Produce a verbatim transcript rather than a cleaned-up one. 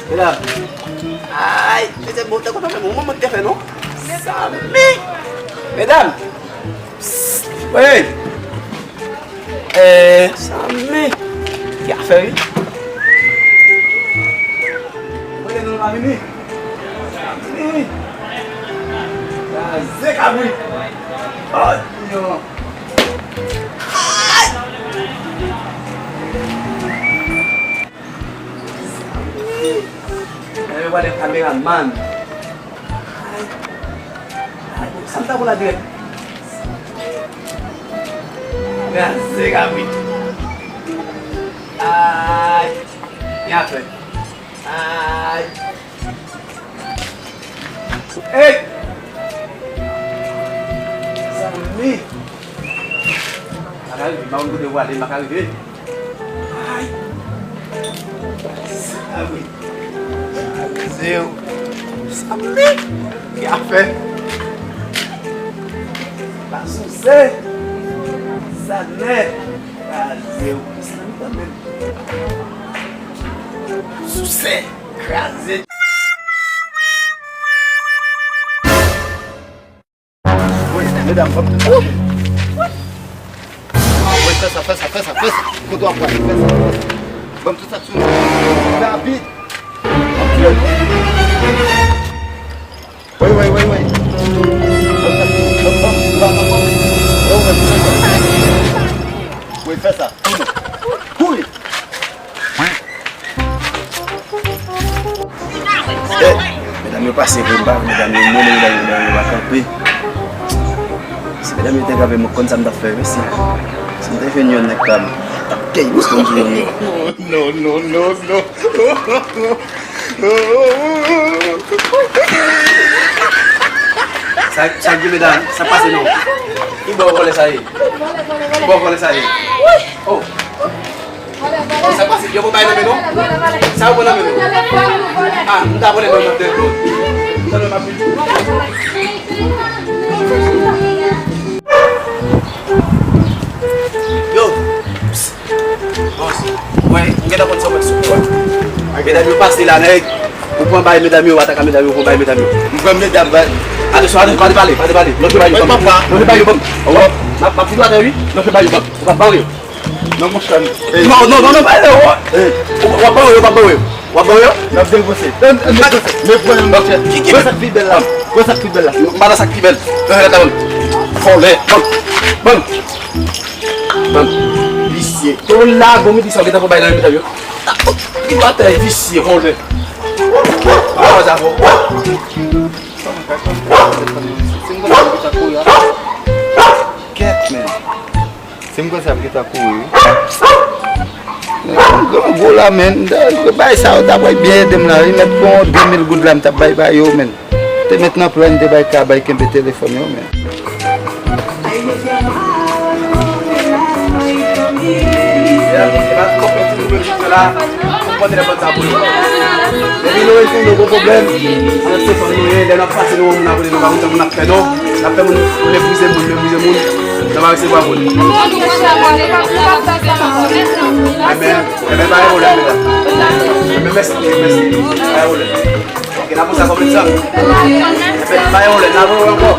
Medam. Ay, mesye, bon, te kontan fè bon, manman te fè non. Samy. Medam. Psst. Wey. Eh, Samy. Ki afè, wi? Mwen te nou pa vini. Samy. Kraze kabrit. Oh, non. Ay. Gade yo pale kameramann. Ay. Ay, sa m ta pou la dirèk. Kraze kabrit. Ay. Gen afè. Ay. Hey! Samy! M pa ka rive, m pa konn kote w ale, m pa ka rive. Ay! Samy! Kraze w! Samy! Ki afè? Pa souse! Sa nèt! Kraze w! Samy kanmenm! Souse! Kraze. Wi, medam, ban m tout sa. Wi, fè sa, fè sa, fè sa, fè sa. Kote w ap pral, fè sa, fè sa. Ban m tout sa sou nou. Rapid. Wi, wi, wi, wi. Ban m sa, ban m, ban m, ban m, ban m. Wi, fè sa. Kouri. Eh, medam yo pase pou m pa, medam yo mele, medam yo, medam yo pa kanpe. Si medam yo te kanpe, mwen konn sa m t ap fè, wi, si, si m te jwenn yonn nan kay la, m t ap kèy, m konn di yonn yo. No, no, no, no. Sa, sa gen medam, sa pase non. Ki bò vòlè sa ye? Ki bò vòlè sa ye? Oh. Sa pase, yo pou bay nan men nou? Sa yo pran nan men nou? Ah, m ta pran nan men nou. M ta nan men nou. Yo. Bòs, mwen, m gentan konn sa w mèt sou kou a. Medam yo pase la, nèg. Ou pran bay medam yo, ataka medam yo, ou pran bay medam yo. M pran medam bay. Atansyon, atansyon, pa depale, pa depale. Lòt yo bay yo, ban m. Lòt yo bay yo, ban m. Ou wè, m ap, m ap fini atè, wi. Lòt yo bay yo, ban m. Ou pa ba yo. Non, monchè. Non, non, non, non, pa yo. Ou, w ap ba yo, w ap ba yo. W ap ba yo? N ap devanse. N ap devanse. Men pran yon monchè. Ki, ki? Pran sa k pi bèl la. Pran sa k pi bèl la. M pa nan sa k pi bèl. Vòlè. Ban m. Ban m. Ban m. Visye. Tou la, bon, midi sa, w gentan pou bay nan medam yo. Li pa tè visye, vòlè. Kèt, men. Si m konn sa, m gentan kouri, wi. Men, m gen yon gwo la, men. Bay sa yo ta pral byen ede m la, wi. Mèt pran de mil goud la, m t ap bay ba yo, men. Te met nan plan, te bay ka, bay kenbe telefòn yo, men. Depi nou wè ke nou gon pwoblèm, ann se fanmi nou ye, lè n ap pase nou wè moun ap rele nou pa kontan moun ap fè non. N ap fè moun meprize moun, meprize moun. Nan pa resevwa moun. Enben, enben, pa gen pwoblèm, medam. Enben, mèsi, mèsi. Pa gen pwoblèm. Ok, n ap fè sa kòm egzanp. Enben, pa gen pwoblèm, n ap wè ankò.